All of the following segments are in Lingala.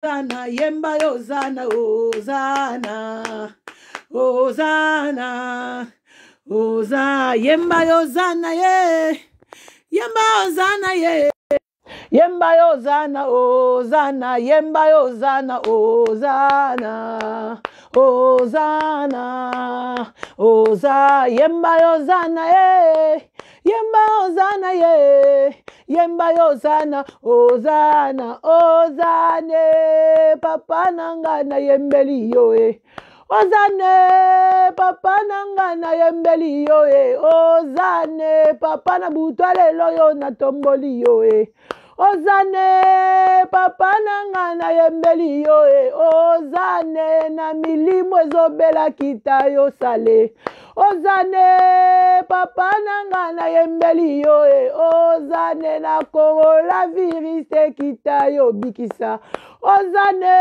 Ozana, yemba ozana, ozana, ozana, oza, yemba ozana ye, yemba ozana ye. Yemba ozana, ozana, yemba ozana, ozana, ozana, oza, yemba ozana ye. Yemba ozana ye, yemba ozana, ozana, ozane, papa nanga na yembeli yo e. Ozane, papa nanga na yembeli yo e. Ozane, papa na butwa lelo yo na tomboli yo e. Ozane, papa nanga na yembeli yo e. Ozane, na milimo ezobela kita yo sale. Ozane, papa nanga na yembeli yo e. Ozane na coronavirus ekita yo bikisa. Ozane,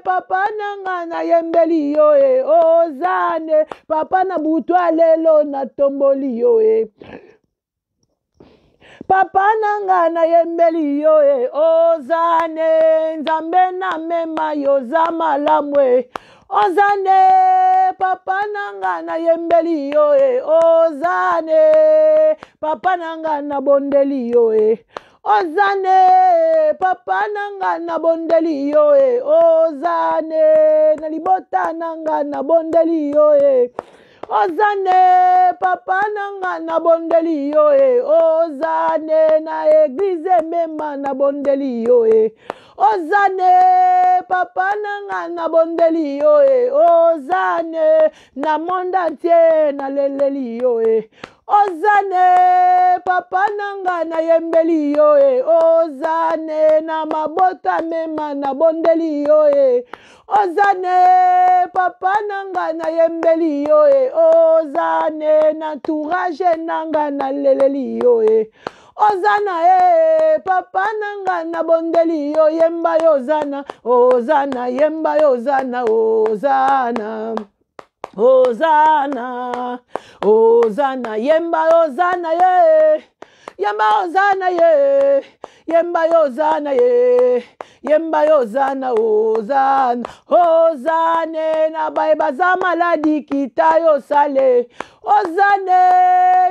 papa nanga na yembeli yo e. Ozane, papa na butwa lelo na tomboli yo e. Papa na nga nayembeli yo e ozane nzambe na mema yo za malamu e ozane papa na nga nayembeli yo e ozane papa na nga nabondeli yo e ozane papa na nga nabondeli yo e ozane na libota na nga nabondeli yo e ozane papa na nga nabondeli yo e ozane na eglize emema nabondeli yo e ozane papa na nga nabondeli yo e ozane na monde entier naleleli yo e ozane papa na nga nayembeli yo e ozane na mabota mema nabondeli yo e ozane papa na nga nayembeli yo e ozane na entourage na nga naleleli yo e ozana e papa na nga nabondeli yo yemba yo ozana ozana yemba yo ozana ozana ozana ozana yemba ozana ye yemba ozana ye yemba ozana ye yemba ozana ozana ozane na baye baza maladi kita yo sale ozane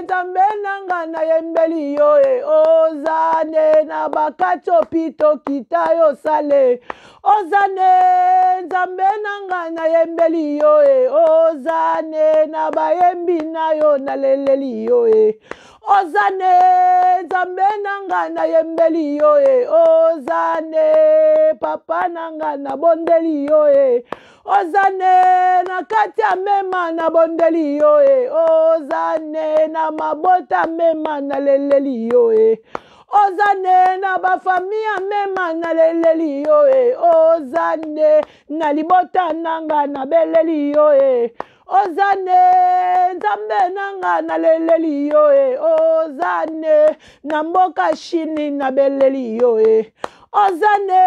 nzambe na nga nayembeli yo e ozane na bakati opito kita yo sale ozane nzambe na nga nayembeli yo e ozane na bayembi na yo naleleli yo e ozane nzambe na nga nayembeli yo e ozane papa na nga nabondeli yo e ozane na kati ya mema nabondeli yo e ozane na mabota mema naleleli yo e ozane na bafami ya mema naleleli yo e ozane na libota nanga nabeleli yo e ozane nzambe nanga naleleli yo e ozane na mboka shini nabeleli yo e ozane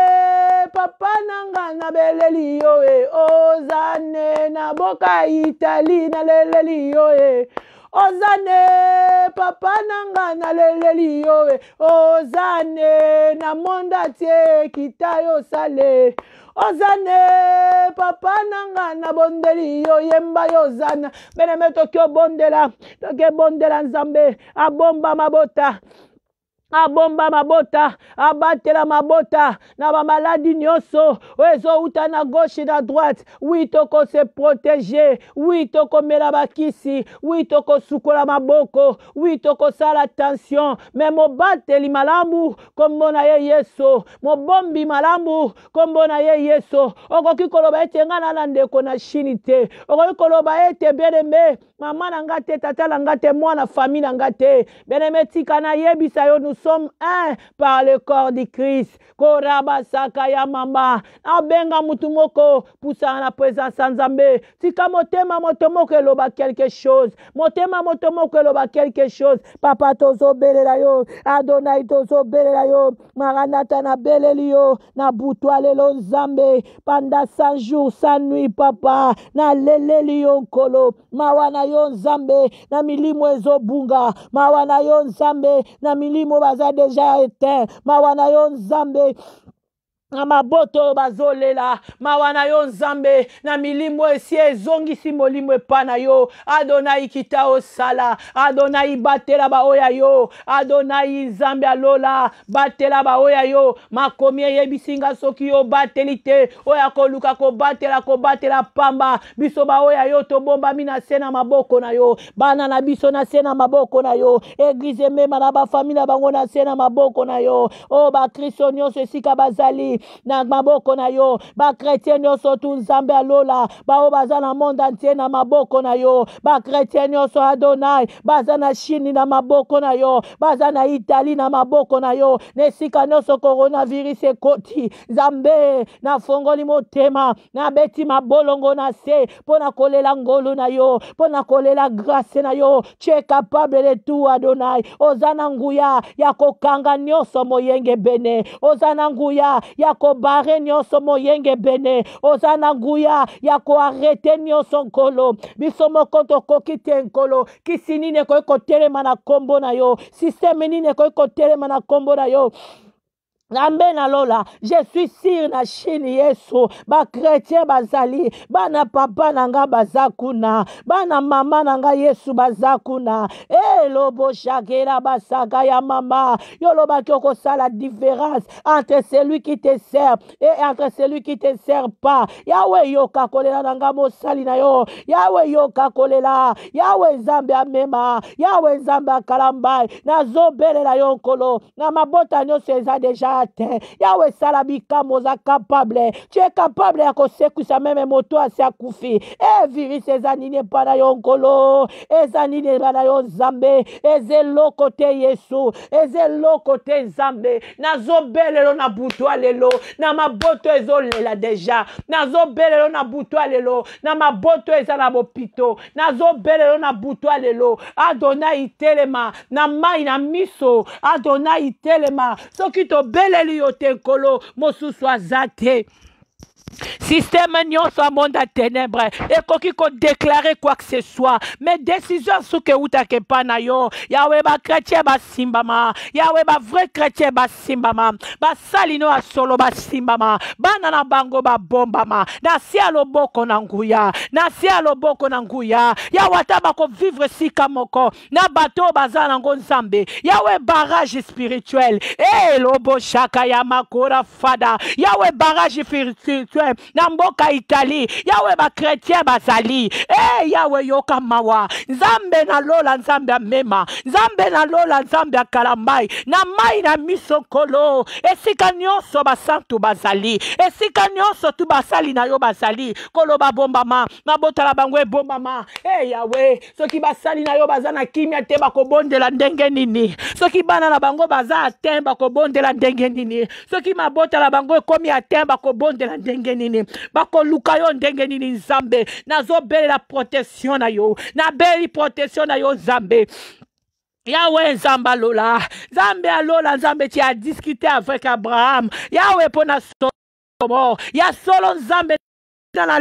papa nanga nabeleli yo e ozane na mboka itali naleleli yo e ozane papa nanga naleleli yo e ozane na monde atie kita yo sale ozane papa nanga nabondeli yo yemba yo ozana beneme toki obondela toki ebondela nzambe abomba mabota abomba mabota abatela mabota na bamaladi nyonso oyo ezowuta na gauche na droite wi tokose protege wi tokomela bakisi wi tokosukola maboko wi tokosala tension me mobateli malamu nkombo na ye yesu mobombi malamu nkombo na ye yesu okoki koloba ete ngai na na ndeko na shini te okoki koloba ete bien aime mama na nga te tata na nga te mwana famille na nga te bien aime tika nayebisa yo nous sommes un par le corps du christ korabasaka ya mama abenga mutu moko pusana na presence ya nzambe tika motema moto moko eloba quelque chose motema moto moko eloba quelque chose papa tozobelela yo adonai tozobelela yo maranata nabeleli yo na butwa lelo nzambe panda 100 jours 100 nuit papa naleleli yo nkolo mawa na yo nzambe na milimo ezobunga mawa na yo nzambe na milimo baza deja eteint mawa na yo nzambe. Na mabota oyo bazolela mawa na yo Nzambe, na milimo esi ezongisi molimo epa na yo. Adonai, kita osala. Adonai, batela baoyo ya yo. Adonai, Nzambe alola, batela baoyo ya yo. Makomi eyebisi nga soki yo obateli te, oyo akoluka kobatela kobatela pamba. Biso baoyo ya yo tobombami na se na maboko na yo, bana na biso na se na maboko na yo, eglize emema na bafamili na bango na se na maboko na yo. O bakristo nyonso esika bazali na maboko na yo, bakretien nyonso tu Nzambe alola, baoyo baza na monde entier na maboko na yo, bakretien nyonso Adonai baza na Chine na maboko na yo, baza na Italie na maboko na yo, na esika nyonso coronavirus ekoti, Nzambe nafongoli motema, nabeti mabolongo na se mpo na kolela ngolu na yo, mpo na kolela grâce na yo. Tu es capable de tout, Adonai. Oza na nguya ya kokanga nyonso moyenge bene, oza na nguya ya kobare nyonso moyenge bene, oza na nguya ya koarete nyonso Nkolo. Biso moko tokoki te Nkolo. Kisi nini ekoki kotelema na kombo na yo? Systeme nini ekoki kotelema na kombo na yo? Nzambe na lola, je suis sûr na Chine Yesu, ba chrétien bazali, bana papa na nga baza kuna, bana mama na nga Yesu baza kuna. Eh, lobo shakela basaka ya mama, yo lobaki okosala différence entre celui qui te sert et entre celui qui te sert pas. Yahweh yoka kolela na nga mosali na yo. Yahweh yoka kolela. Yahweh Nzambe amema. Yahweh Nzambe akalambai. Nazobelela yo Nkolo. Na mabota nyonso eza deja te. Yawe sala bikamwa, oza capable, tu es capable ya kosekwisa meme moto asi akufi. E virus eza nini epa na yo Nkolo? Eza nini epa na yo Nzambe? Eza eloko te Yesu, eza eloko te Nzambe. Nazobelelo na butu ya lelo, na maboto ezolela deja. Nazobelelo na butu ya lelo, na maboto eza na bopito. Nazobelelo na butu ya lelo. Adonai telema na mai na miso. Adonai telema. Soki tobeleli yo te Nkolo, mosusu aza te. Système nyonso ya monde ya ténèbre ekoki kodeklare quoi que ce soit, mais décision soki eutaka epa na yo Yawe, bakretien basimbama. Yawe, bavrai chrétien basimbama, basali no ya solo basimbama, bana na bango babombama na se ya loboko na nguya, na se ya loboko na nguya. Yawe, ata bakovivre esika moko na bato oyo baza nango Nzambe, Yawe, barrage spirituel elobo shaka ya makora fada. Yawe, barrage spirituel na mboka Italie. Yawe, bakretien bazali. E Yawe, yoka mawa. Nzambe na lola, Nzambe amema, Nzambe na lola, Nzambe akalambai na mai na miso Nkolo, esika nyonso basantu bazali, esika nyonso tu basali na yo bazali koloba bombama, mabota na bango ebombama. E Yawe, soki basali na yo baza na kimia te, bakobondela ndenge nini? Soki bana na bango baza atteint, bakobondela ndenge nini? Soki mabota na bango ekomi atteint, bakobondela ndenge nini? Bakoluka yo ndenge nini? Nzambe, nazobelela protection na yo, nabeli protection na yo Nzambe. Yahweh Nzambe alola, Nzambe alola, Nzambe ti a discuté avec Abraham. Yahweh pona solo ya solo Nzambe na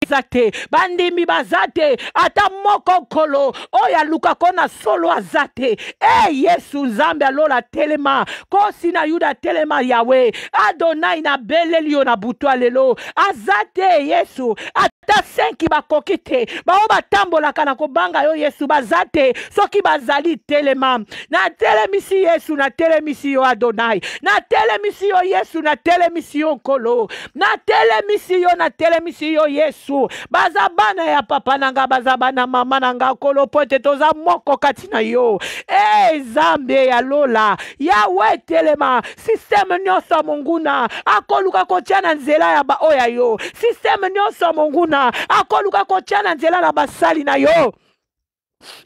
eza te, bandimi baza te, ata moko Nkolo oyo alukako na solo aza te. E Yesu, Nzambe alola, telema. Kosi na Yuda, telema. Yawe Adonai, nabeleli yo na butu ya lelo. Aza te Yesu, ata 5 bakoki te, bao batambolaka na kobanga yo Yesu baza te. Soki bazali, telema. Natelemisi Yesu, natelemisi yo Adonai, natelemisi yo Yesu, natelemisi yo Nkolo, natelemisi yo, natelemisi yo Yesu. Baza bana ya papa na nga, baza bana mama na nga Nkolo, po ete toza moko kati na yo. E Nzambe ya lola, Yawe telema. Systeme nyonso ya monguna akoluka kotia na nzela ya baoyo ya yo, systeme nyonso ya monguna akoluka kotia na nzela na basali na yo,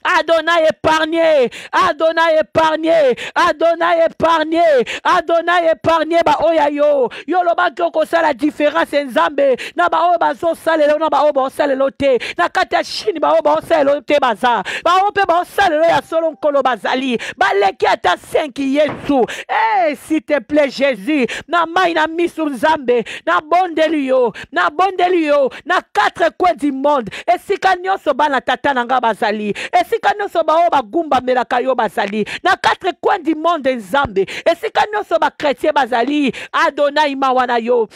Adonai épargné, Adonai épargné, Adonai épargné, Adonai épargné ba oya yo. Yo lobaki okosala différence Nzambe na ba oyo bazosalela na ba oyo baosalela te. Na kati ya Chine ba oyo baosalela te baza. Ba oyo mpe baosalela ya solo Nkolo bazali. Baleki ata 5 Yesu. Eh, s'il te plaît Jésus, na mai na miso Nzambe, na bondeli yo, na bondeli yo na quatre coins du monde, esika nyonso bana tata na nga bazali. Esika nyonso baoyo bagumbamelaka yo bazali na quatre coins du monde, Nzambe, esika nyonso bachrétien bazali, Adonai, mawa na yo.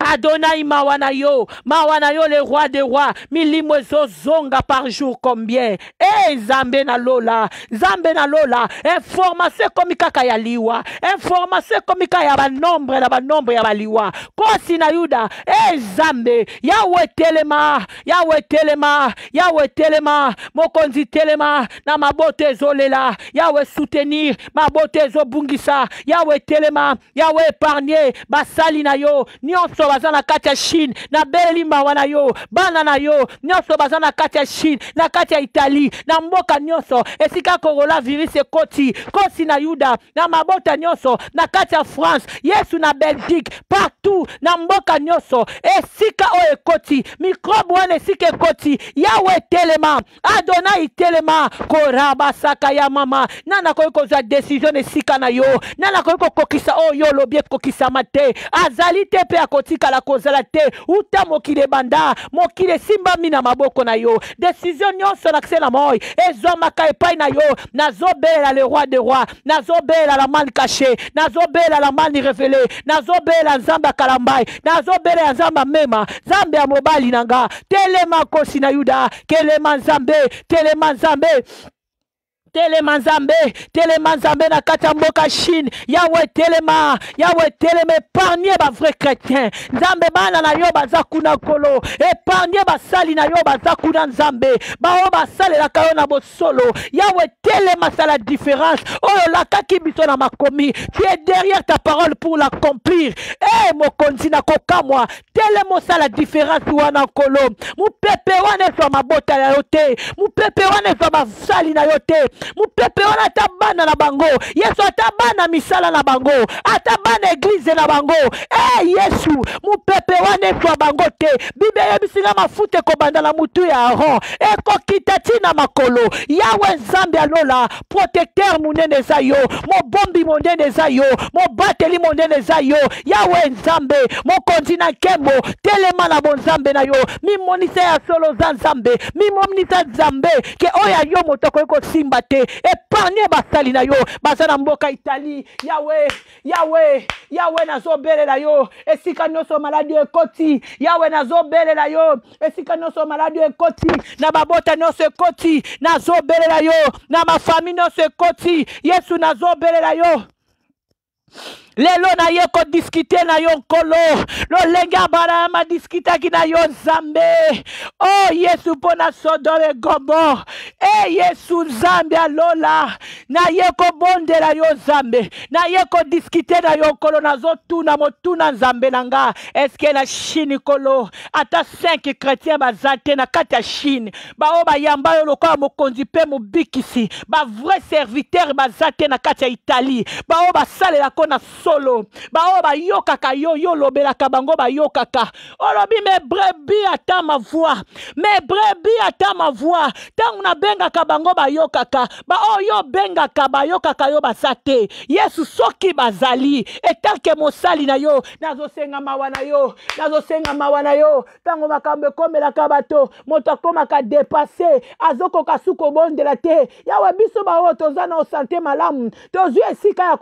Adonai, mawa na yo, mawa na yo, le roi des rois. Milimo ezozonga par jour combien? E Nzambe na lola, Nzambe na lola, information ekomi kaka ya liwa, information ekomi kaka ya banombre na banombre ya baliwa. Kosi na Yuda, e Nzambe, Yawe telema, Yawe telema, Yawe telema, mokonzi telema, na mabota ezolela, Yawe soutenir, mabota ezobungisa, Yawe telema, Yawe épargne basali na yo nyonso baza na kati ya Chine, nabeleli mawa na yo, bana na yo nyonso baza na kati ya Chine, na kati ya Italie, na mboka nyonso esika coronavirus ekoti, kosi na Yuda, na mabota nyonso na kati ya France, Yesu, na Belgique, partout na mboka nyonso esika oyo ekoti mikrobe wana, esika ekoti, Yawe telema, Adonai telema, korabasaka ya mama. Nani akoki kozwa desizio na esika na yo? Nani akoki kokokisa oyo yo olobi ekokisama te? Azali te mpe akotikala kozala te. Uta mokili ebanda, mokili esimbami na maboko na yo. Desizio nyonso na kse na moi ezwamaka epai na yo. Nazobelela le roi de roi, nazobelela la manne caché, nazobelela la manne révélée, nazobelela Nzambe ya Kalambai, nazobelela Nzambe amema, Nzambe ya mobali na nga. Telema, nkosi na Yuda, kelema Nzambe, telema Nzambe, telema Nzambe, telema Nzambe na kati ya mboka Chine. Yawe telema, Yawe telema, épargne ba vrai chrétien. Nzambe, bana na yo baza kuna, Nkolo, épargne basali na yo baza kuna, Nzambe, baoyo basalelaka yo na bosolo. Yawe telema, sala différence oyo olakaki biso na makomi. Tu es derrière ta parole pour l'accomplir. E mokonzi na kokamwa, telema, osala différence wana, Nkolo. Mopepe wana ezwa mabota na yo te, mopepe wana ezwa basali na yo te, mopepe wana ata bana na bango, Yesu, ata bana misala na bango, ata bana eglize na bango, e Yesu, mopepe wana ezwa bango te. Bible eyebisi nga mafuta ekobanda na mutu ya Aron, ekokita ntina makolo. Yawe Nzambe ya lola, protecteur monene eza yo, mobombi monene eza yo, mobateli monene eza yo. Yawe Nzambe, mokonzi na nkembo, telema na bonzambe na yo, mimonisa ya solo oza Nzambe, mimonisa Nzambe ke oyo ya yo moto akoki kosimba te. Épargne basali na yo baza na mboka Italie. Yawe, Yawe, Yawe, nazobelela yo esika nyonso maladi ekoti. Yawe, nazobelela yo esika nyonso maladi ekoti, na babota nyonso ekoti, nazobelela yo na mafami nyonso ekoti. Yesu, nazobelela yo lelo, naye kodiskite na yo, Nkolo, lolenge Abraham adiskitaki na yo, Nzambe. O oh, Yesu, mpo na Sodome Gomor. E Yesu, Nzambe alola, naye kobondela yo, Nzambe, naye kodiskite na yo, Nkolo. Nazotuna motuna, Nzambe na nga, eske na Chine, Nkolo, ata 5 chrétien baza te na kati ya Chine, baoyo bayamba yo lokola mokonzi mpe mobikisi? Bavrai serviteur baza te na kati ya Italie, baoyo basalelako na solo, baoyo bayokaka yo, yo olobelaka bango bayokaka? Olobi: "Mes brebis entendent ma voix, mes brebis entendent ma voix." Ntango nabengaka bango, bayokaka. Baoyo yo obengaka bayokaka yo, baza te. Yesu, soki bazali, etanke mosali na yo, nazosenga mawa na yo, nazosenga mawa na yo. Ntango makambo ekomelaka bato, moto akomaka dépassé, azokoka su kobondela te. Yawe, biso baoyo toza na santé malamu, tozwi esika ya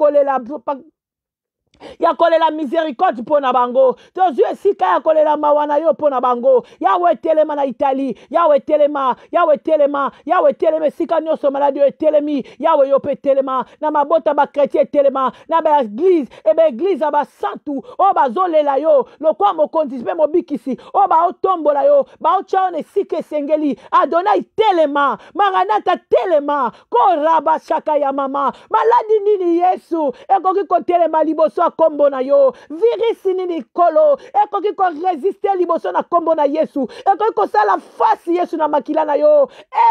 kolela miséricorde mpo na bango, tozwi esika ya kolela mawa na yo mpo na bango. Yawe, telema na Italie. Yawe, telema. Yawe, telema. Yawe, telema. Esika nyonso maladi oyo etelemi, Yawe, yo mpe telema na mabota bachrétien, etelema na baeglize, e baeglize ya basantu oyo bazolela yo lokola mokonzi mpe mobikisi, oyo baotombola yo, baotya yo na esika esengeli. Adonai, telema. Maranata, telema. Korabashaka ya mama, maladi nini, Yesu, ekoki kotelema liboso ya nkombo na yo? Virisi nini, Nkolo, ekoki korésister liboso na nkombo na Yesu, ekoki kosala fasi, Yesu, na makila na yo?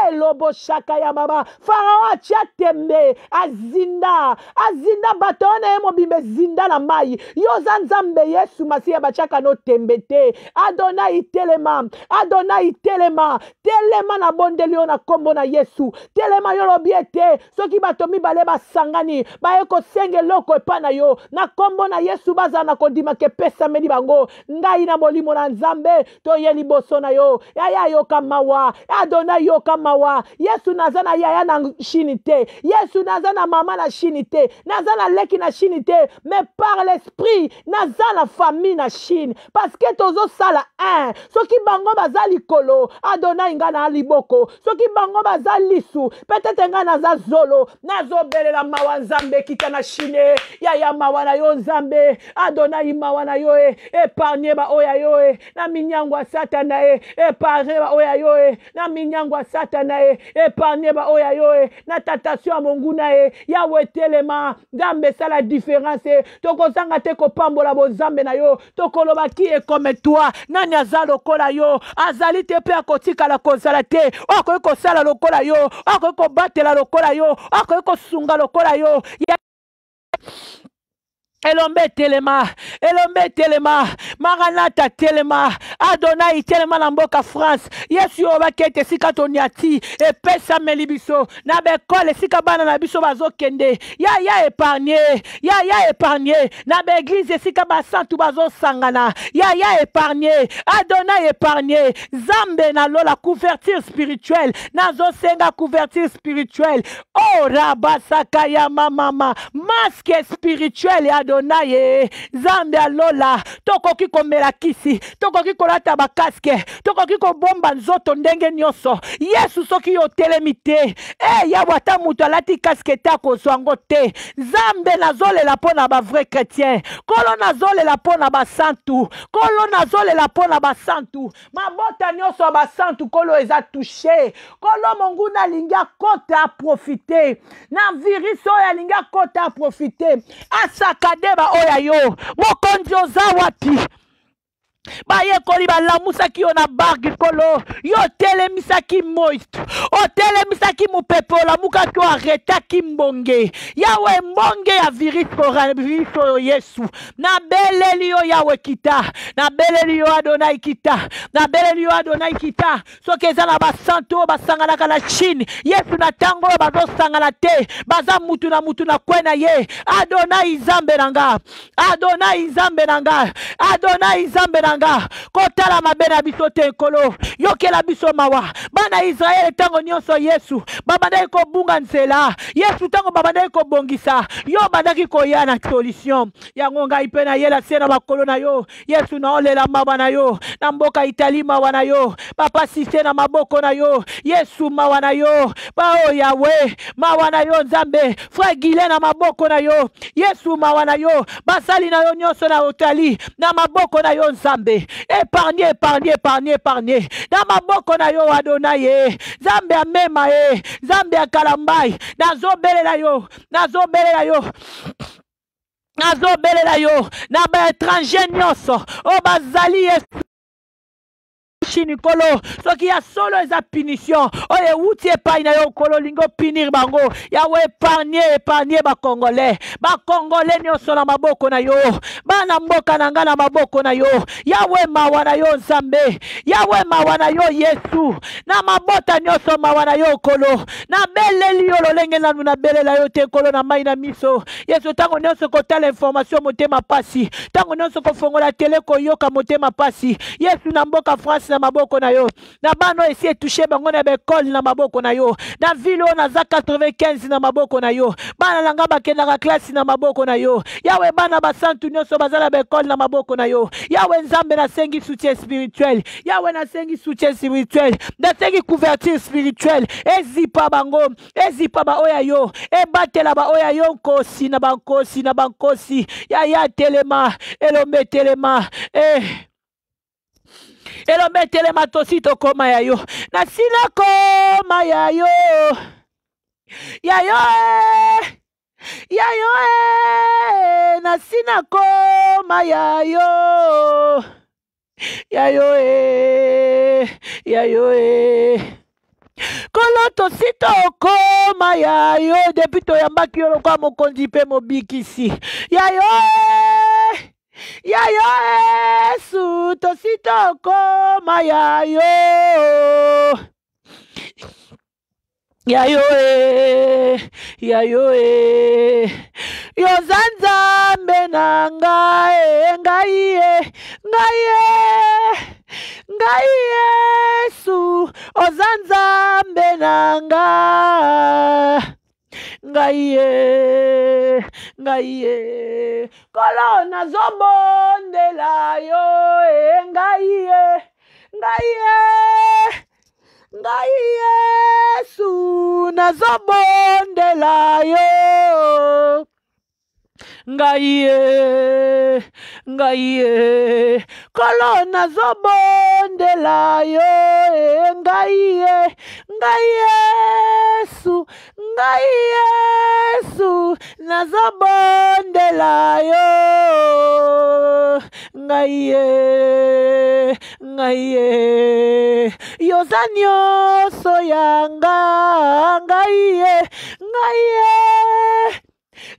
Eloboshaka ya mama, Farao atia tembe, azinda, azinda, bato wana ye mobimba ezinda na mai. Yo oza Nzambe, Yesu Masiya, batiaka no tembe te. Adonai, telema. Adonai, telema, telema. Nabondeli yo na nkombo na Yesu, telema. Yo lobi ete soki bato mibale basangani, baye kosenga eloko epai na yo na nkombo. nkombo na Yesu bazala na kondima ke epesameli bango. Ngai na molimo na Nzambe toye liboso na yo. Yaya yoka mawa, Adonai yoka mawa. Yesu naza na yaya na Chine te, Yesu naza na mama na Chine te, naza na leki na Chine te, mais par l'esprit naza na famille na Chine, parce que tozosala un. Soki bango baza likolo, Adonai nga na liboko. Soki bango baza lisu, peut-être nga naza zolo. Nazobelela mawa Nzambe, kita na Chine. Yaya mawa na yo Nzambe, Adonai mawa na yo e, épargne ba oya yo e, na minyango ya Satana e, épargne ba oya yo e, na minyango ya Satana e, épargne ba oya yo e, na tentation ya monguna e. Yawe telema Nzambe, sala différence e. Tokozanga te kopambola bonzambe na yo, tokoloba qui est comme toi, nani aza lokola yo, azali te mpe akotikala kozala te, oyo akoki kosala lokola yo, oyo akoki kobatela lokola yo, oyo akoki kosunga lokola yo. Elombe telema, elombe telema, Maranatha telema, Adonai telema na mboka France. Yesu oyo bakete esika toniati epesameli biso na baekole esika bana na biso bazokende. Ya ya épargne, ya ya épargne na baeglize esika basantu bazosangana. Ya ya épargne, Adonai épargne, Nzambe na lola couverture spirituelle, nazosenga couverture spirituelle. Oh rabasaka ya mamama, masque spirituel ya Adonai e Nzambe ya lola. Tokoki komela kisi, tokoki kolata bakaske, tokoki kobomba nzoto ndenge nyonso. Yesu soki yo otelemi te, e Yawe, ata moto alati kaske te akozwa yango te. Nzambe, nazolela mpo na ba vrai chrétien. Nkolo, nazolela mpo na basantu. Nkolo, nazolela mpo na basantu. Mabota nyonso ya basantu, Nkolo, eza touche. Nkolo, monguna alingi akota aprofite na virus oyo, alingi akota aprofite asakade ba oyo ya yo. Mokonzi oza wapi? Bayekoli balamusaki yo na barge, Nkolo, yo otelemisaki moi, otelemisaki mopepe, olamukaki, oaretaki mbonge. Yawe, mbonge ya virus coronavirus oyo, Yesu, nabeleli yo Yawe, kita. Nabeleli yo Adonai, kita. Nabeleli yo Adonai, kita. Soki eza na basantu oyo basanganaka na Chine, Yesu, na ntango oyo bazosangana te, baza mutu na mutu na kwe na ye. Adonai Nzambe na nga, Adonai Nzambe na nga, Adonai Nzambe na nga, kotala mabe na biso te. Nkolo, yokela biso mawa. Bana Israele ntango nyonso, Yesu, babandaki kobunga nzela. Yesu, ntango babandaki kobongisa, yo obandaki koya na solution. Yango ngai mpe nayela se na makolo na yo, Yesu. Naolela mawa na yo na mboka Itali, mawa na yo papa Sise na maboko na yo, Yesu, mawa na yo bao Yawe, mawa na yo Nzambe, frère Guilain na maboko na yo, Yesu, mawa na yo, basali na yo nyonso na Otali na maboko na yo Nzambe. Épargne, épargne, épargne, épargne na maboko na yo Adonai ye Nzambe amema ye Nzambe ya Kalambai. Nazobelela yo, nazobelela yo, nazobelela yo na baétranger nyonso oyo bazali Yesu Chine. Nkolo, soki ya solo eza punition oyo ewuti epai na yo, Nkolo, olingi opinir bango, Yawe, épargne, épargne bacongolais, bacongolais nyonso na maboko na yo, bana mboka na ngai na maboko na yo, Yawe, mawa na yo Nzambe, Yawe, mawa na yo Yesu, na mabota nyonso, mawa na yo Nkolo. Nabeleli yo lolenge nanu nabelela yo te, Nkolo, na mai na miso. Yesu, ntango nyonso kotala information, motema pasi. Ntango nyonso kofongola tele, koyoka, motema pasi. Yesu, na mboka France na maboko na yo, na bana oyo esi etouche bango na baekole na maboko na yo, na ville oyo naza 95 na maboko na yo, bana na ngai bakendaka klasi na maboko na yo, Yawe, bana basantu nyonso baza na baekole na maboko na yo, Yawe Nzambe. Nasengi soutien spirituel, Yawe, nasengi soutien spirituel, nasengi couverture spirituelle ezipa bango, ezipa baoyo ya yo, ebatela baoyo ya yo. Nkosi na bankosi na bankosi, yaya telema, elombe telema, eh. Elombe telema, tosi tokoma ya yo, nasila koma ya yo, ya yo eh. Ya yo eh. Nasina koma ya yo, ya yo eh. Ya yo eh. Kolo, tosi tokoma ya yo depuis toyambaki yo lokola mokonzi mpe mobikisi. Ya yo eh. Ya yo Yesu, tosi tokoma ya yo, ya yo e, ya yo e, Yoza nzambe na ngai eh, ngai eh, ngai eh, ngai Yesu oza nzambe na nga ngai ye ngai ye kolo nazobondela yo e ngai ye ngai ye ngai yesu nazobondela yo ngai ye ngai ye kolo nazobondela yo e ngai ye ngai yesu ngai yesu nazobondela yo ngai ye ngai ye yoza nyonso ya nga ngai ye ngai ye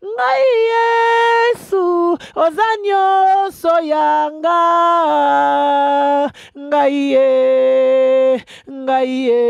ngai yesu oza nyonso ya nga ngai ye ngai ye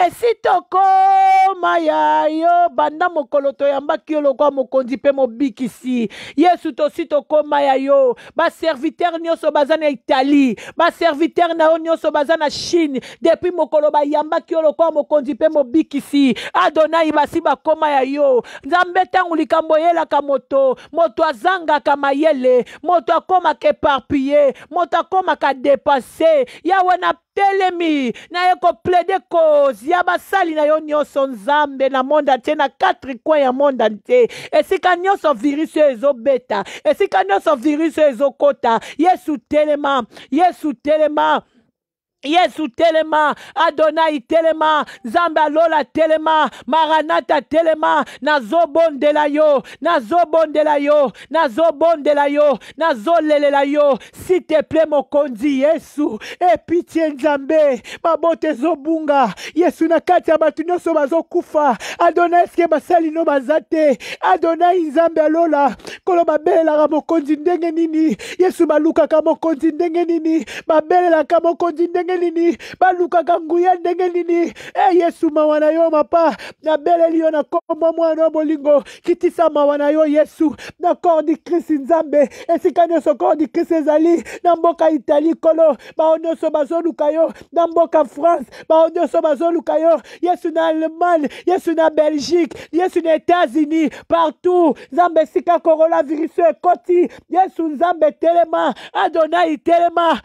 esi tokoma ya yo banda mokolo toyambaki yo lokwa mokonzi mpe mobikisi yesu tosi tokoma ya yo baserviteur nyonso baza na italie baserviteur na yo nyonso baza na chine depuis mokolo bayambaki yo lokola mokonzi mpe mobikisi adonai basi bakoma ya yo nzambe ntango likambo eyelaka moto moto azangaka mayele moto akomaka eparpille moto akomaka depasse yawe na telemi naye koplaide cause ya basali na yo nyonso nzambe na monde entier na quatre coin ya monde entier esika nyonso virus oyo ezobeta esika nyonso virus oyo ezokota yesu telema yesu telema yesu telema adonai telema nzambe alola telema maranata telema nazobondela yo nazobondela yo nazobondela yo nazolelela yo s'il te plaît mokonzi yesu epitie nzambe mabota ezobunga yesu na kati ya bato nyonso bazokufa adonai eske basali no baza te adonai nzambe alola kolo babelelaka mokonzi ndenge nini yesu balukaka mokonzi ndenge nini babelelaka mokonzi ndenge nini balukaka nguya ndenge nini e yesu mawa na yo mapa nabeleli yo na kombo mwana ya bolingo kitisa mawa na yo yesu na corps du christ nzambe esika nyonso corps du christ ezali na mboka italie kolo bao nyonso bazoluka yo na mboka france bao nyonso bazoluka yo yesu na allemagne yesu na belgique yesu na états-unis partout nzambe esika coronavirus ekoti yesu nzambe telema adonai telema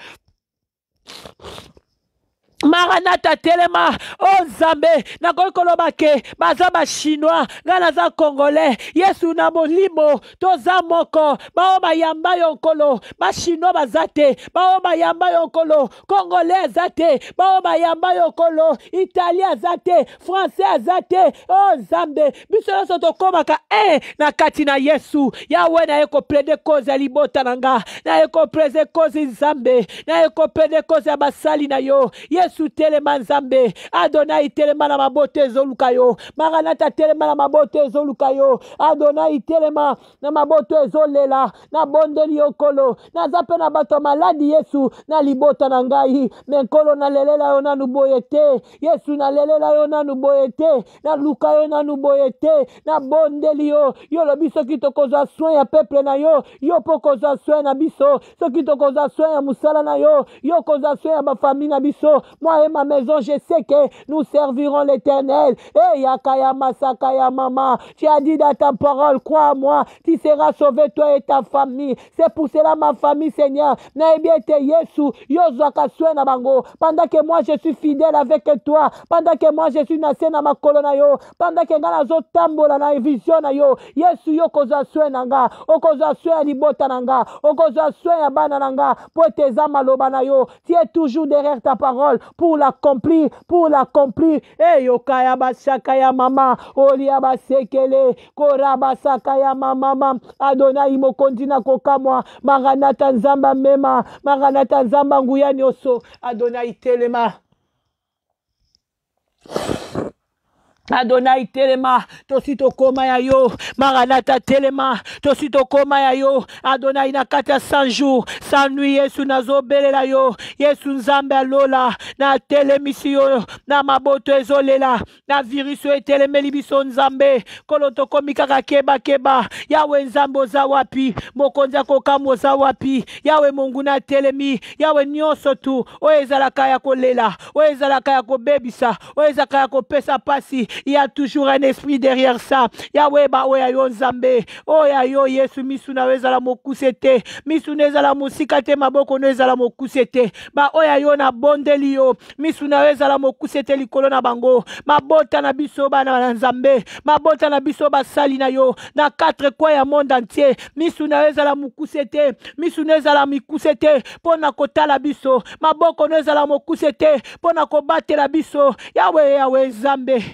maranata telema o oh, nzambe nakoki koloba ke baza bachinois ngai naza congolais yesu na molimo toza moko baoyo bayamba yo nkolo bachinois baza te baoyo bayamba yo nkolo congolais aza te baoyo bayamba yo nkolo italie aza te français aza te o oh, nzambe biso nyonso tokomaka e na kati na yesu yawe naye koplede koze ya libota na nga naye koplede koze nzambe naye koplede koze ya basali na yo yesu telema nzambe adonai telema na mabota ezoluka yo maranata telema na mabota ezoluka yo adonai telema na mabota ezolela nabondeli yo nkolo naza mpe na bato ya maladi yesu na libota na ngai me nkolo nalelela yo nanu boye te yesu nalelela yo nanu boye te naluka yo nanu boye te nabondeli yo yo olobi soki tokozwa soin ya peuple na yo yo mpo kozwa soin na biso soki tokozwa soin ya mosala na yo yo kozwa soin ya bafamille na biso moi et ma maison je sais que nous servirons l'éternel e yaka ya masaka ya mama tu as dit dans ta parole crois à moi tu seras sauvé toi et ta famille c'est pour cela ma famille seigneur nayebi ete yesu yo ozwaka soin na bango pendant que moi je suis fidèle avec toi pendant que moi je suis na se na makolo na yo pendant que ngai nazotambola na vision na yo yesu yo okozwa soin na nga okozwa soin ya libota na nga okozwa soin ya bana na nga mpo ete eza maloba na yo tu es toujours derrière ta parole pour l'accomplir pour l'accomplir eyoka ya basaka ya mama olia basekele korabasaka ya mamama adonai mokonzi na kokamwa maranata nzambe amema maranata nzambe nguya nyonso adonai telema. Adonai telema, tosi tokoma ya yo. Maranatha telema, tosi tokoma ya yo. Adonai na kati ya 100 jours, 100 nuits, Yesu nazobelela yo. Yesu Nzambe ya lola, na telemisi yo na maboto ezolela, na virus oyo etelemeli biso Nzambe. Kolo tokomi kaka keba keba. Yawe Nzambe oza wapi? Mokonzi akokamwa oza wapi? Yawe monguna atelemi. Yawe nyonso tu oyo ezalaka ya kolela, oyo ezalaka ya kobebisa, oyo ezalaka ya kopesa pasi, il y a toujours un esprit derrière ça. Yawe ba oyo ya yo Nzambe, oyo ya yo Yesu, misu na yo ezala mokuse te, misu na ezala mosika te, maboko na ezala mokuse te. Ba oyo ya yo nabondeli yo, misu na yo ezala mokuse te likolo na bango. Mabota na biso bana na Nzambe, mabota na biso basali na yo na quatre coins ya monde entier, misu na yo ezala mokuse te, misu na ezala mikuse te mpo na kotala biso, maboko na ezala mokuse te mpo na kobatela biso. Yawe, Yawe Nzambe,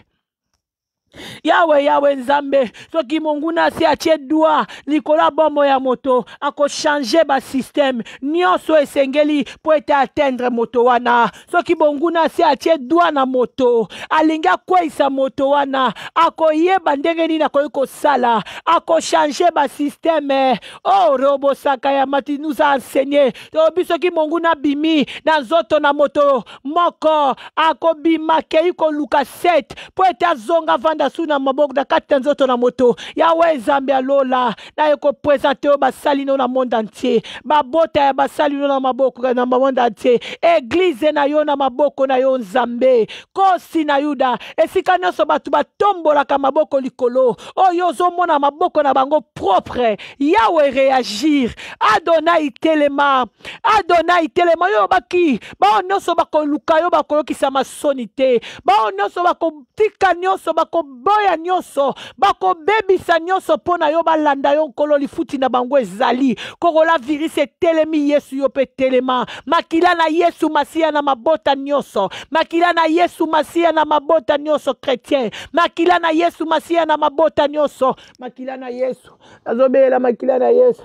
Yawe, Yawe Nzambe, soki monguna asi atie dwa likolo ya bomoi ya moto, akochange basysteme nyonso esengeli mpo ete atteindre moto wana. Soki monguna asi atie dwa na moto, alingi akweisa moto wana, akoyeba ndenge nini akoki kosala, akochange basysteme. Oh, robosaka ya mati nous a enseigné. Toyebi soki monguna abimi na nzoto na moto moko, akobima akei koluka set mpo ete azonga avanda su na maboko na kati na nzoto na moto. Yawe Nzambe ya lola, naye kopresente oyo basali no na monde entier, babota ya basali no na maboko na monde entier, eglize na yo na maboko na yo Nzambe, kosi na Yuda, esika nyonso bato batombolaka maboko likolo, oyo ozomona maboko na bango propre. Yawe reagir, Adonai telema, Adonai telema. Yo baki bao nyonso bakoluka yo bakoyokisama soni te, bao nyonso bakotika nyonso, bakoboya nyonso, bakobebisa nyonso mpo na yo, balanda yo Nkolo, lifuti na bango ezali korola virus etelemi. Yesu yo mpe telema, makila na Yesu Masiya na mabota nyonso, makila na Yesu Masiya na mabota nyonso chrétien, makila na Yesu Masiya na mabota nyonso, makila na Yesu, nazobelela makila na Yesu.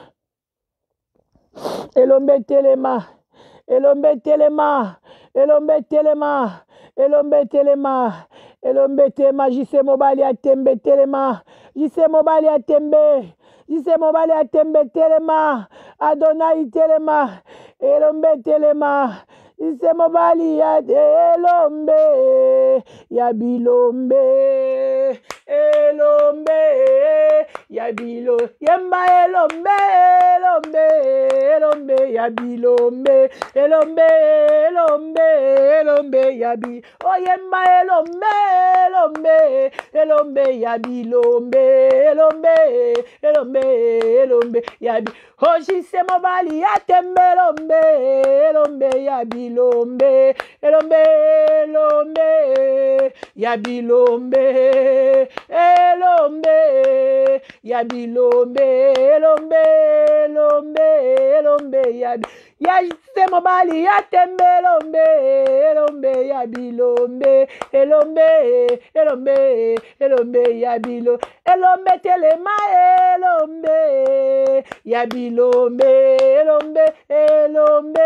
Elombe telema, elombe telema, elombe telema, elombe telema, elombe telema. Jise mobali ya tembe telema, jise mobali ya tembe, jise mobali ya tembe telema, Adonai telema, elombe telema, jise mobali ya elombe ya bilombe, elombe ya bilo, yemba elombe, elombe, elombe ya bilombe, elombe, elombe, elombe ya bi, oyemba elombe, elombe, elombe ya bilombe, elombe, elombe, elombe ya bi, ojise mobali ya tembe, elombe, elombe ya bilombe, elombe, elombe ya bilombe, elombe ya bilombe, elombe, elombe, elombe ya bi, ya se mobali ya tembe, elombe, elombe ya bilombe, elombe, elombe, elombe ya bilo, elombe telema, elombe ya bilombe, elombe, elombe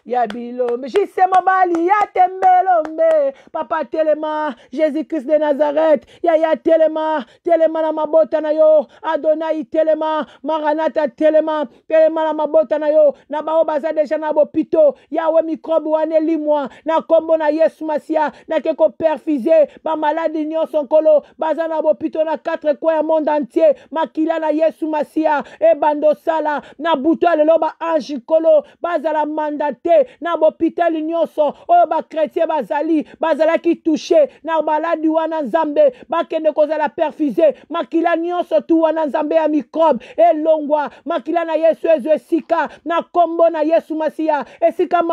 ya bilombe, jise mobali ya tembe, elombe, papa telema, Jésus-Christ de Nazareth, yaya telema, telema na mabota na yo, Adonai telema, Maranatha telema, telema na mabota na yo, na bao baza deja na bopito, Yawe microbe wana elimwa na kombo na Yesu Masia, nake ko perfuser ba maladi nyonso Nkolo, baza na bopito na quatre coins ya monde entier, makila na Yesu Masia ebando sala na butu ya lelo, ba ange Nkolo bazala mandate na bopitali nyonso oyo ba chrétien bazali, bazalaki touche na maladi wana Nzambe, bakende kozala perfuse, makila nyonso tu wana Nzambe ya microbe elongwa, makila na Yesu ezwa esika na kombo na Yesu Masiya, esika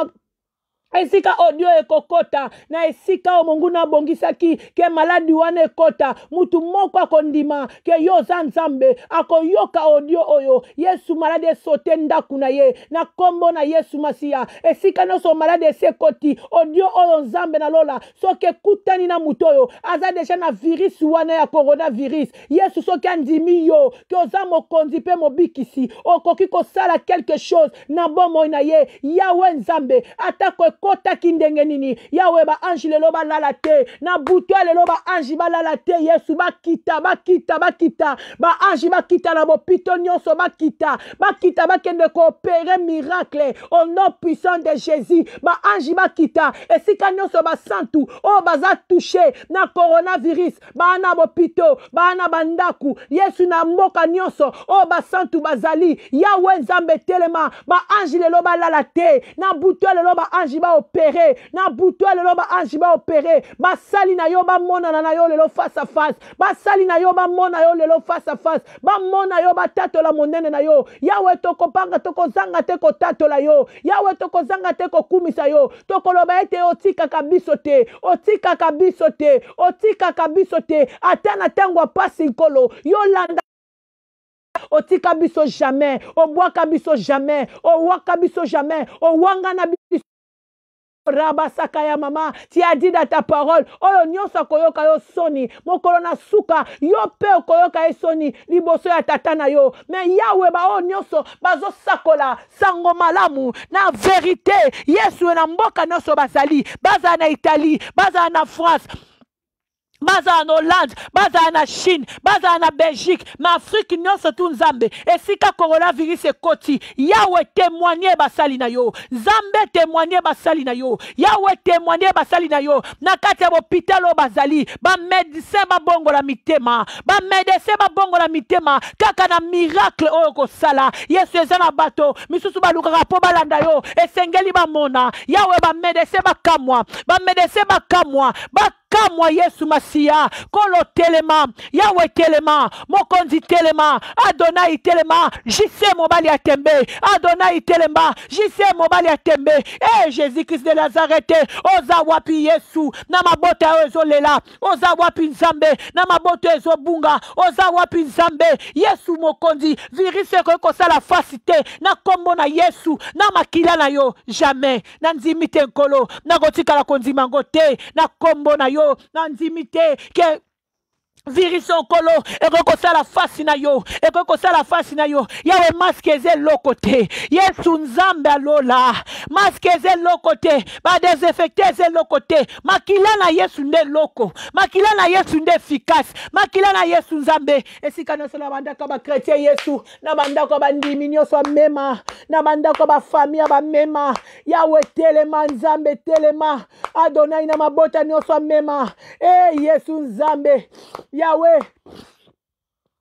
esika audio ekokota na esika oyo monguna abongisaki ke maladi wana ekota, mutu moko akondima ke yo oza Nzambe, akoyoka audio oyo Yesu maladi esote ndako na ye na kombo na Yesu Masiya. Esika nyonso maladi esi ekoti, audio oyo Nzambe na lola soki ekutani na moto oyo aza deja na virus wana ya coronavirus, Yesu soki andimi yo ke oza mokonzi mpe mobikisi, okoki kosala quelque chose na bomoi na ye. Yawe Nzambe, atako Ekotaki ndenge nini? Yawe, baange lelo balala te na butu ya lelo, baange balala te. Yesu, bakita, bakita, bakita, baange bakita na bopito nyonso, bakita, bakita, bakende koopere miracle au nom puissant de Jésus. Baange bakita esika nyonso, basantu oyo baza touche na coronavirus, baa na bopito, baa na bandako. Yesu, na mboka nyonso oyo basantu bazali, Yawe Nzambe, telema. Baange lelo balala te na butu ya lelo, baange baopere na butu ya lelo, baange baopere. Basali na yo bamonana na yo lelo face à face, basali na yo bamona yo lelo face à face, bamona yo, batatola monene na yo. Yawe, tokopanga, tokozanga te kotatola yo. Yawe, tokozanga te kokumisa yo. Tokoloba ete otikaka biso te, otikaka biso te, otikaka biso te, ata na ntango ya pasi. Nkolo, yolanda, otika biso jamais, obwaka biso jamais, owaka biso jamais, owangana biso. Rabasaka ya mama, tu as dit dans ta parole, oyo nyonso akoyoka yo soni, mokolo na suka yo mpe okoyoka ye soni liboso ya tata na yo. Me Yawe, baoyo nyonso bazosakola sango malamu na verite, Yesu, na mboka nyonso bazali, bazala na Italie, bazala na France, bazala na Hollande, bazala na Chine, bazala na Belgique, ma Afrique nyonso tu, Nzambe, esika coronavirus ekoti, Yawe, témoigne basali na yo. Nzambe, témoigne basali na yo. Yawe, témoigne basali na yo na kati ya bopitalo oyo bazali. Bamédecin babongola mitema, bamédecin babongola mitema kaka na miracle oyo kosala. Yesu, eza na bato misusu balukaka mpo balanda yo, esengeli bamona. Yawe, bamédecin bakamwa, bamédecin bakamwa, bakamwa. Yesu Masiya, Kolo, telema. Yawe, telema. Mokonzi, telema. Adonai, telema. Jise mobali ya tembe, Adonai, telema. Jise mobali ya tembe. E Jésus Christ de Nazareth, oza wapi? Yesu, na mabota oyo ezolela, oza wapi? Nzambe, na mabota ezobunga, oza wapi? Nzambe, Yesu mokonzi, virus ekoki kosala fasi te na nkombo na Yesu, na makila na yo, jamais. Nandimi te, Nkolo, nakotikala kondima yango te na nkombo na yo. Nandimi te ke virus, Nkolo, ekoki kosala fasi na yo, ekoki kosala fasi na yo. Yawe, masque eza eloko te. Yesu Nzambe alola, masque eza eloko te, badesinfecte eza eloko te. Makila na Yesu nde eloko, makila na Yesu nde efficace, makila na Yesu. Nzambe, esika nyonso na bandako ya bakretien, Yesu, na bandako ya bandimi nyonso amema, na bandako ya bafamille ya bamema, Yawe, telema. Nzambe, telema. Adonai, na mabota nyonso amema. E Yesu Nzambe, Yawe,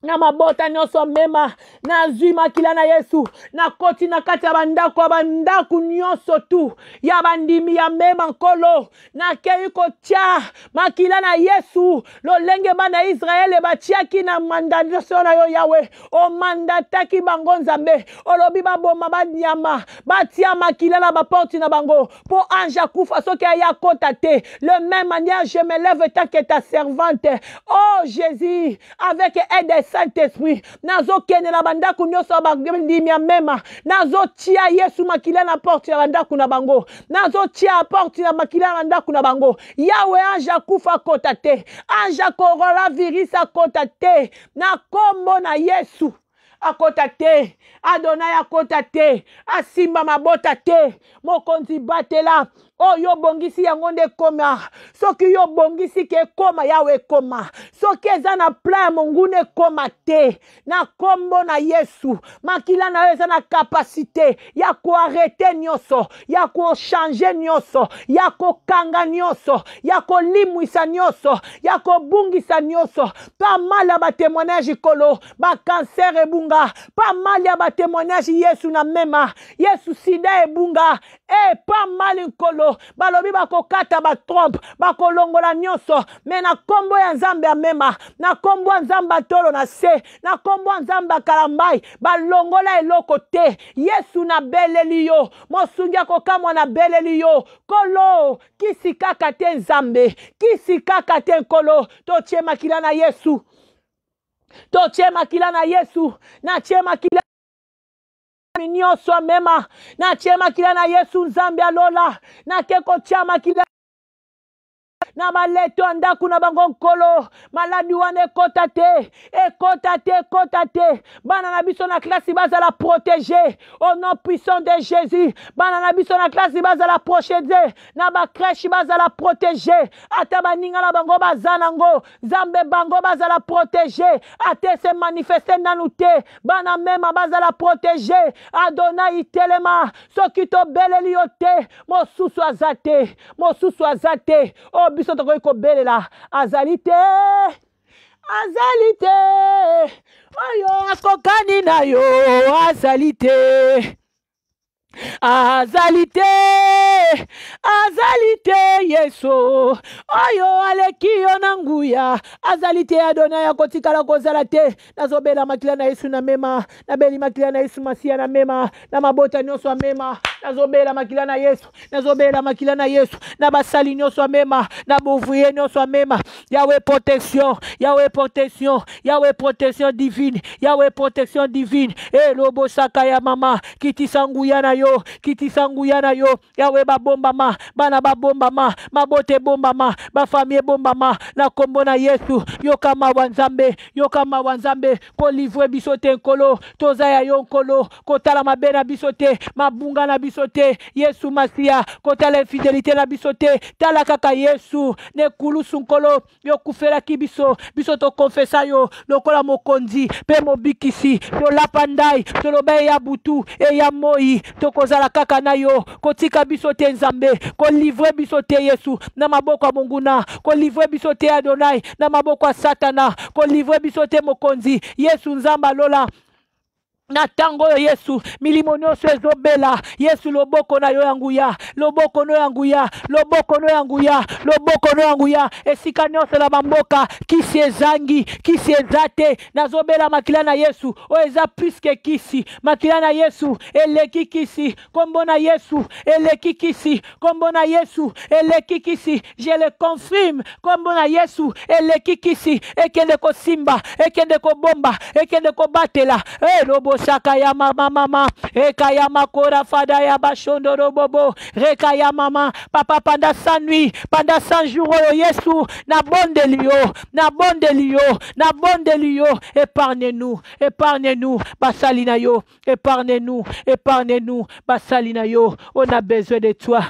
na mabota nyonso amema. Nazwi makila na Yesu, nakoti na kati ya bandako ya bandako nyonso tu ya bandimi ya mema. Nkolo, nakei kotia makila na Yesu lolenge bana ya Israele batiaki na mandation na yo. Yawe, omandataki bango. Nzambe, olobi baboma banyama, batia makila na baporte na bango mpo ange akufa soki aya akota te. Le même manière, je me lève tant que ta servante, oh Jésus, avec aide ya Saint-Esprit, nazokende na bandako nyonso ya bandimi ya mema, nazotia Yesu makila na porte ya bandako na bango, nazotia porte ya makila na bandako na bango. Yawe, ange akufa akota te, ange ya coronavirus akota te na nkombo na Yesu. Akota te, Adonai, akota te, asimba mabota te. Mokonzi, batela oyo obongisi, yango nde ekoma. Soki yo obongisi ke ekoma, Yawe, ekoma. Soki eza na plan ya monguna, ekoma te na nkombo na Yesu. Makila na yo eza na kapasite ya koarete nyonso, ya kochange nyonso, ya kokanga nyonso, ya kolimwisa nyonso, ya kobungisa nyonso. Pa mal ya batémoignage, Kolo, bakanser ebunga. Pa mal ya batémoignage, Yesu, na mema, Yesu, sida ebunga. E pa mali, Nkolo, balobi bakokata batrompe, bakolongola nyonso, me na nkombo ya Nzambe amema, na nkombo ya Nzambe atolo na se, na nkombo ya Nzambe akalambai, balongola eloko te. Yesu, nabeleli yo, mosungi akokamwa, nabeleli yo, Nkolo. Kisi kaka te, Nzambe, kisi kaka te. Nkolo, totie makila na Yesu, totie makila na Yesu. Natie makila nyonso amema, natie makila na Yesu. Nzambe alola, nake kotia makila. Na baleto ya ndako na bango Nkolo, maladi wana ekota te, ekota te, ekota te. Bana na biso na klasi bazala protege au nom puissant de Jésus. Bana na biso na klasi bazala protege, na ba crèche bazala protege, ata baninga na bango baza nango, Nzambe bango bazala protege, ata se manifeste nanu te, bana mema bazala protege. Adonai telema, soki tobeleli yo te, mosusu aza te, mosusu aza te oyo biso tokoki kobelela azali te, azali te oyo akokani na yo, azali te, azali te, azali te Yesu oyo aleki yo na nguya, azali te. Adonai akotikala kozala te. Nazobela makila na Yesu na mema, nabeli makila na Yesu Masiya na mema, na mabota nyonso amema. Nazobela makila na Yesu, nazobela makila na Yesu na basali nyonso amema, na bouvrier nyonso amema. Yahweh protection, Yahweh protection, Yahweh protection divine, Yahweh protection divine. Elobosaka ya mama, kitisa nguya na yo, kitisa nguya na yo. Yahweh babombama, bana babombama, mabota ebombama, bafami ebombama na kombo na Yesu. Yoka mawa Nzambe, yoka mawa Nzambe, kolivre biso te Nkolo, toza ya yo Nkolo, kotala mabe na biso te, mabunga na biso te, Yesu Masiya, kotala infidelite na biso te, tala kaka Yesu na ekulusu Nkolo, yo okufelaki biso, biso tokonfesa yo lokola mokonzi mpe mobikisi, tolapa ndai, toloba eya butu eya moi, tokozala kaka na yo, kotika biso te Nzambe, kolivre biso te Yesu na maboko ya monguna, kolivre biso te Adonai na maboko ya Satana, kolivre biso te mokonzi Yesu Nzambe alola. Na ntango oyo Yesu, milimo nyonso ezobela, Yesu loboko na yo ya nguya, loboko no ya nguya, loboko no ya nguya, loboko no ya nguya, esika nyonso na bamboka, kisi ezangi, kisi eza te, nazobela makila na Yesu, oyo eza plus que kisi, makila na Yesu eleki kisi, kombo na Yesu eleki kisi, kombo na Yesu eleki kisi, je le confirme, kombo na Yesu eleki kisi, ekende kosimba, ekende kobomba, ekende kobatela. Elobosaka ya mama mama, eka ya makora fada ya bashondoro bobo, reka ya mama papa, pendant 100 nuits, pendant 100 jours oyo Yesu, nabondeli yo, nabondeli yo, nabondeli yo, épargne-nous, épargne-nous, basali na yo, épargne-nous, épargne-nous, basali na yo, on a besoin de toi.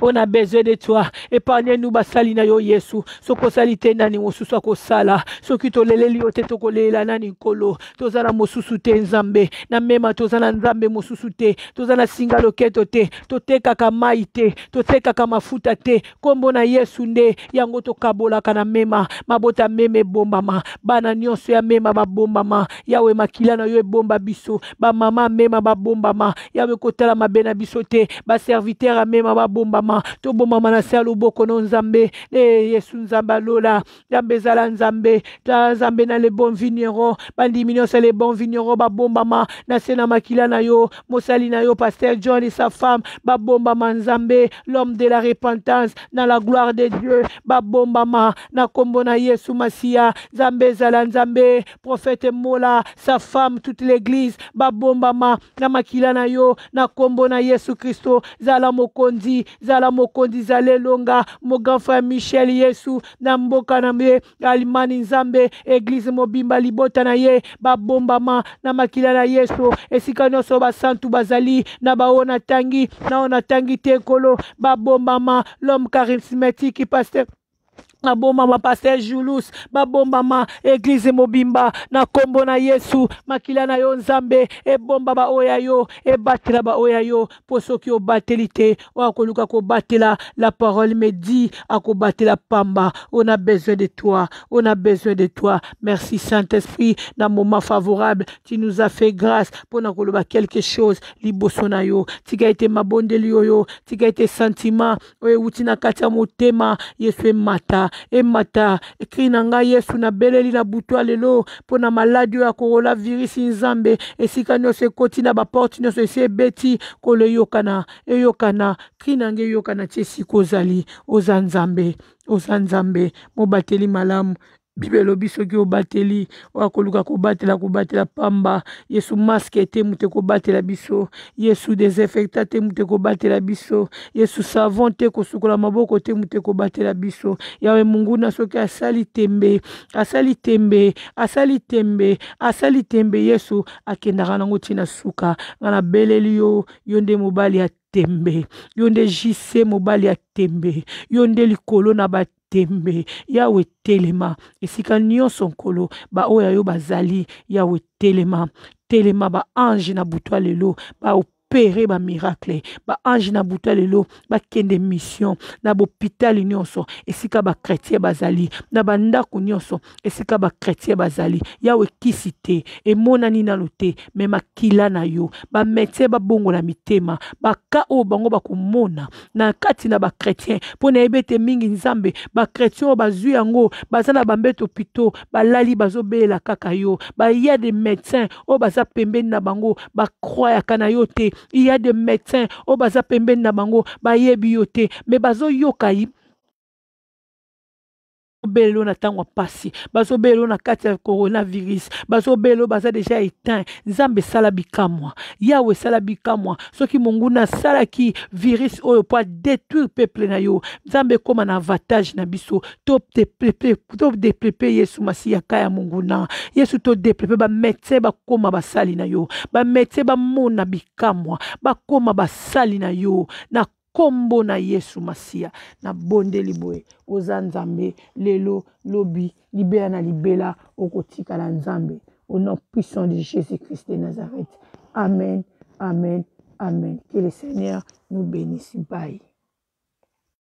On a besoin de toi. Épargne-nous basali na yo Yesu. Soki osali te nani mosusu akosala. Soki toleleli yo te tokolela nani Nkolo. Toza na mosusu te Nzambe. Na mema toza na Nzambe mosusu te. Toza na singa loketo te. Totekaka mai te. Totekaka mafuta te. Kombo na Yesu nde yango tokabolaka na mema. Mabota mema ebombama. Bana nyonso ya mema babombama. Yawe makila na yo ebomba biso. Ba mama mema babombama. Yawe kotala mabe na biso te. Ba serviteur ya mema babombama. Tobombama na se ya loboko no Nzambe. Yesu Nzambe alola. Nzambe ezala Nzambe. Ta Nzambe na le bon vigneron. Bandimi nyonso le bon vigneron babombama na se na makila na yo. Mosali na yo Pasteur John et sa femme babombama Nzambe. L'homme de la repentance na la gloire de Dieu babombama na kombo na Yesu Masiya. Nzambe ezala Nzambe. Prophète Mola, sa femme, toute l'église babombama na makila na yo na kombo na Yesu Christo. Zala mokonzi, zala mokonzi, zala elonga. Mon grand frère Michel Yesu na mboka na ye Allemagne Nzambe, église mobimba libota na ye babombama na makila na Yesu. Esika nyonso basantu bazali na baoyo natangi na oyo natangi te Nkolo babombama. L'homme charismatique pasteur babombama, pasteur Julus babombama, église mobimba na kombo na Yesu. Makila na yo Nzambe ebomba ba oyo ya yo, ebatela ba oyo ya yo, po soki obateli te oyo akoluka kobatela, la parole me dit akobatela pamba. On a besoin de toi, on a besoin de toi. Merci Saint-Esprit, na moment favorable tu nous as fait grâce pona koloba quelque chose liboso na yo. Tika ete mabondeli oyo, tika ete sentiment oyo ewuti na kati ya motema Yesu emata, emata. Ekri na ngai Yesu, nabeleli na butu ya lelo mpo na maladi oyo ya coronavirus Nzambe, esika nyonso ekoti na baporte nyonso esi ebeti, Nkolo eyokana, eyokana, kri na ngai eyokana ti esika ozali. Oza Nzambe, oza Nzambe, mobateli malamu. Bible elobi soki obateli oyo akoluka kobatela kobatela pamba. Yesu masque te moto ekobatela biso, Yesu desinfectant te moto ekobatela biso, Yesu savon te kosukola maboko te moto ekobatela biso. Yawe monguna soki asali tembe, asali tembe, asali tembe, asali tembe, Yesu akendaka nango ti na suka. Nga nabeleli yo, yo nde mobali ya tembe, yo nde JC mobali ya tembe, yo nde likolo na ba tembe. Yawe telema esika nyonso Nkolo, baoyo ya yo bazali. Yawe telema, telema. Ba ange na butu ya lelo ba opere ba miracle, ba ange na butu ya lelo bakende mission na bopitali nyonso esika ba chretien bazali, na bandako nyonso esika ba chretien bazali. Yawe kisi te emonani nano te, me makila na yo ba medecin babongola mitema, baka oyo bango bakomona na kati na ba chretien, mpo nayebi ete mingi Nzambe ba chretien oyo bazwi yango baza na bambeto pito, balali bazobelela kaka yo. Ba ya de medecin oyo baza pembeni na bango bakroyaka na yo te, il y a de medecin oyo baza pembeni na bango bayebi yo te, me bazoyoka bazobela na ntango ya mpasi, bazobela na kati ya coronavirus, bazobela baza deja eteint. Nzambe esala bikamwa, Yawe esala bikamwa. Soki monguna asalaki virus oyo mpo adetruire peuple na yo, Nzambe ekóma na avantage na biso. Todeplepe Yesu Masiya ka ya monguna. Yesu todeplepe bamedecin bakóma basali na yo, bamedecin bamona bikamwa, bakóma basali na yo na kombo na Yesu Masiya. Nabondeli boye, oza Nzambe lelo, lobi, libela na libela, okotikala Nzambe. Au nom puissant de Jésus-Christ de Nazareth. Amen, amen, amen. Que le Seigneur nous bénisse. Bye.